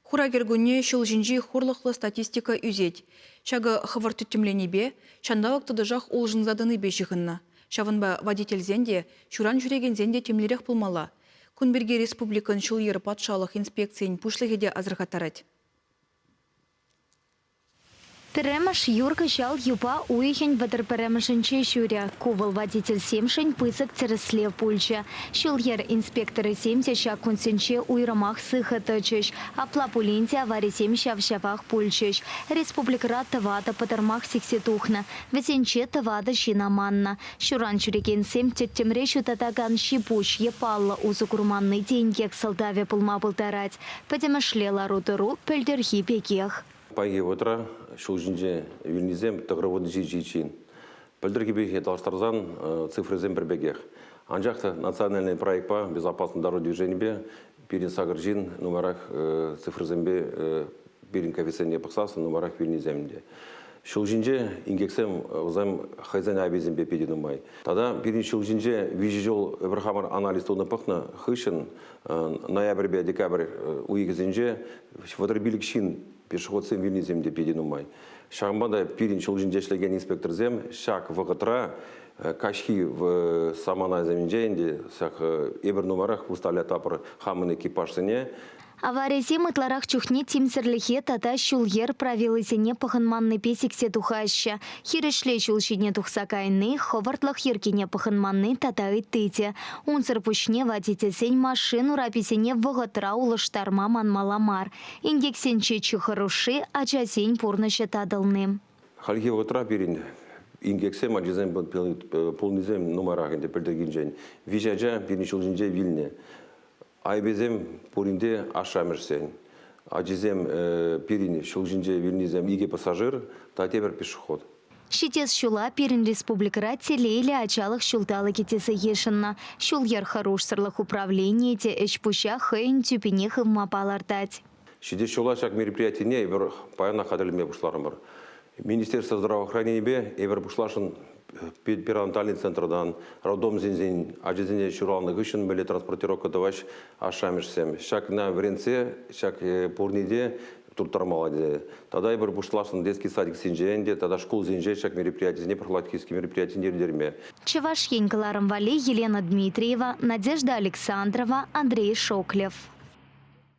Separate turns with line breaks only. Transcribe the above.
Хура кӗркунне ҫул ҫинчи хурлӑхлӑ статистика ӳсет. Ҫакӑ хӑвӑрт тӗттӗмленипе, ҫанталӑк тӑтӑшах улшӑнса тӑнипе ҫыхӑннӑ. Ҫавӑнпа водительсен те, ҫуран ҫӳрекенсен те тимлӗрех пулмалла. Кун пирки республикӑн ҫул-йӗр патшалӑх инспекцийӗн пуҫлӑхӗ те асӑрхаттарать.
Пӗрремӗш юр кӑҫал юпа уйӑхӗн 31-мӗшӗнче ҫӳрӗ. Ку вӑл водительсемшӗн пысӑк тӗрӗслев пулчӗ. Ҫул-йӗр инспекторӗсем те ҫак кунсенче уйрӑмах сыхӑ тӑчӗҫ. Апла пулин те аварисем ҫав-ҫавах пулчӗҫ. Республикӑра тӑватӑ пӑтӑрмах сиксе тухнӑ. Вӗсенче тӑватӑ ҫын аманнӑ. Ҫуран ҫӳрекенсем тӗттӗмре ҫутатакан ҫи-пуҫ е паллӑ усӑ курманни те инкек сӑлтавӗ пулма пултарать. Пӗтӗмӗшле лару-тӑру пӗлтӗрхи пекех.
Паянхи вӑхӑтра ҫул ҫинче вилнисем 97 ҫын. Пӗлтӗрхипе танлаштарсан цифрӑсем пӗр пекех. Анчах та национальный проектпа «Безопасное дорожное движениепе» пирӗн сакӑр ҫын нумайрах цифрӑсемпе пирӗн коэффициентне пӑхсассӑн нумайрах вилнисем те. Ҫул ҫинче инкексем вӗсем хӑйсен айӑпӗсемпе питӗ нумай. Тата пирӗн ҫул ҫинче виҫӗ ҫул эпир хамӑр анализ тунӑ пӑхнӑ хыҫҫӑн ноябрьпе декабрь уйӑхӗсенче 35 ҫын пешеходсем вилнисем те питӗ нумай. Ҫавӑнпа та пирӗн ҫул ҫинче ӗҫлекен инспекторсем ҫак вӑхӑтра каҫхи саманасенче ӗнтӗ ҫак эпир нумайрах выставлять тапӑр хамӑн экипажсене.
Аварисем ытларах чухне тимсӗрлӗхе тата ҫул-йӗр правилисене пӑхӑнманнипе сиксе тухаҫҫӗ. Хирӗҫле ҫул ҫине тухса кайни, хӑвӑртлӑх йӗркине пӑхӑнманни тата ытти те. Унсӑр пуҫне водительсен машин ураписене вӑхӑтра улӑштарма манмалла мар. Инкексенче чи хӑрушши, ачасен пурнӑҫӗ татӑлни.
Хальхи вӑхӑтра пирӗн инкексем ачасем пулнисем нумайрах ӗнтӗ пӗлтӗрхинчен. Виҫӗ ача пирӗн ҫул ҫинче вилнӗ. Айӑпӗсем пурин те ашшӗ-амӑшӗсен. Ачисем пирӗн ҫул ҫинче вилнисем икӗ пассажир тата тепӗр пешеход.
Ҫитес ҫула пирӗн республикӑра Телейлӗ ачалӑх ҫулталӑкӗ тесе йышӑннӑ. Ҫул-йӗр хӑрушсӑрлӑх управленийӗ те ӗҫ-пуҫа хӑйӗн тӳпине хывма палӑртать.
Ҫитес ҫула ҫак мероприятине эпир паянах хатӗрлеме пуҫларӑмӑр. Министерство здравоохраненийӗпе эпир пуҫласшӑн перинатальный центртан, роддомсенчен ачасене ҫуралнӑ хыҫҫӑн мӗнле транспортировка тӑваҫ ашшӗ-амӑшӗсем. Ҫакна вӗрентсе ҫак пурне те турттармалла тесе. Тата эпир пуҫласшӑн детский садиксенче ӗнтӗ тата шкулсенче ҫак мероприятисене профилактический мероприятисене ирттерме.
Чӑваш Ен кӑларӑм валли Елена Дмитриева, Надежда Александрова, Андрей Шоклев.